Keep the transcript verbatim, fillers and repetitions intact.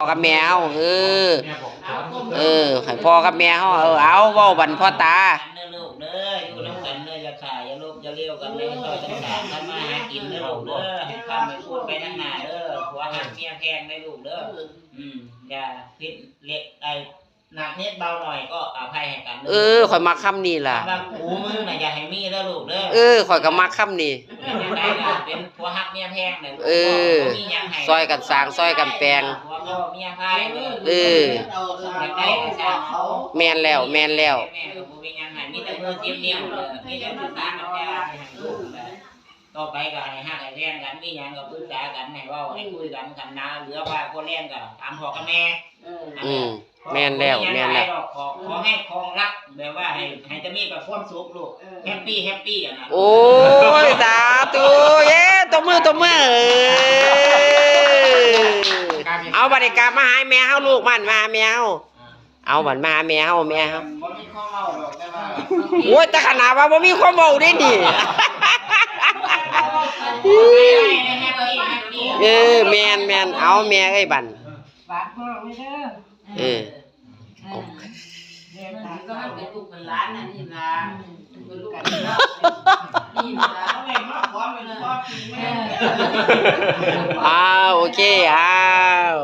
พ่อกับแม่เฮา เออ เออ ให้พ่อกับแม่เฮา เออ เอา เว้าบัดพ่อตา เด้อลูกเด้อ อยู่นำกันเด้อ อย่าฆ่าอย่าลบอย่าเลวกันเด้อ ช่วยกันสร้างทำมาหากินเด้อลูกเด้อ ให้ค้ำให้คูณไปทางหน้าเด้อ ผัวฮักเมียแพงเด้อลูกเด้อ อืม อย่าผิดเล็กไอ้หนักนิดเบาหน่อยก็อภัยให้กันเด้อ เออ ข้อยมักคำนี้ล่ะ คำว่ากูมึงน่ะอย่าให้มีเด้อลูกเด้อ เออ ข้อยก็มักคำนี้ เป็นจั่งใดล่ะ เป็นผัวฮักเมียแพงน่ะ เออ บ่มีหยังให้ ซอยกันสร้าง ซอยกันแปลง ผัวก็เมียพายเด้อ เออ อยากได้ก็สร้างเอา แม่นแล้ว แม่นแล้ว แม่ก็บ่มีหยังให้ มีแต่มือสิบนิ้วเด้อ มีแต่ปรึกษากันแค่ให้ลูกเด้อ ต่อไปก็ให้ฮักให้แพงกัน มีหยังก็ปรึกษากัน ให้เว้าให้คุยกัน คันหนาเหลือว่าบ่แรงก็ถามพ่อกับแม่ เออ อืม แม่นแล้ว แม่นแล้ว ขอ ขอให้ครองรักแบบว่าให้ ให้จะมีแต่ความสุขลูก เออ แฮปปี้ แฮปปี้อะนะ โอ้ย สาธุ เย้ ตบมือ ตบมือ เออ เอาบัดนี้กลับมาหาแม่เฮาลูก มันมาหาแม่เฮา เอาบัดมาหาแม่เฮา แม่เฮา บ่มีความเว้าดอก แต่ว่า โอ้ย แต่ขนาดว่าบ่มีความเว้าเด้นี่ เออ แม่น แม่น เอาแม่เอ้ยบัด ฝากพ่อไว้เด้อ เออ เออ เดี๋ยวตา ก็มันเป็นลูกเป็นหลานน่ะนี่ล่ะ เป็นลูกเป็นหลานนี่ล่ะ เอาไว้มาขอเป็นพ่อกินแม่ เออ อ้าว โอเค อ้าว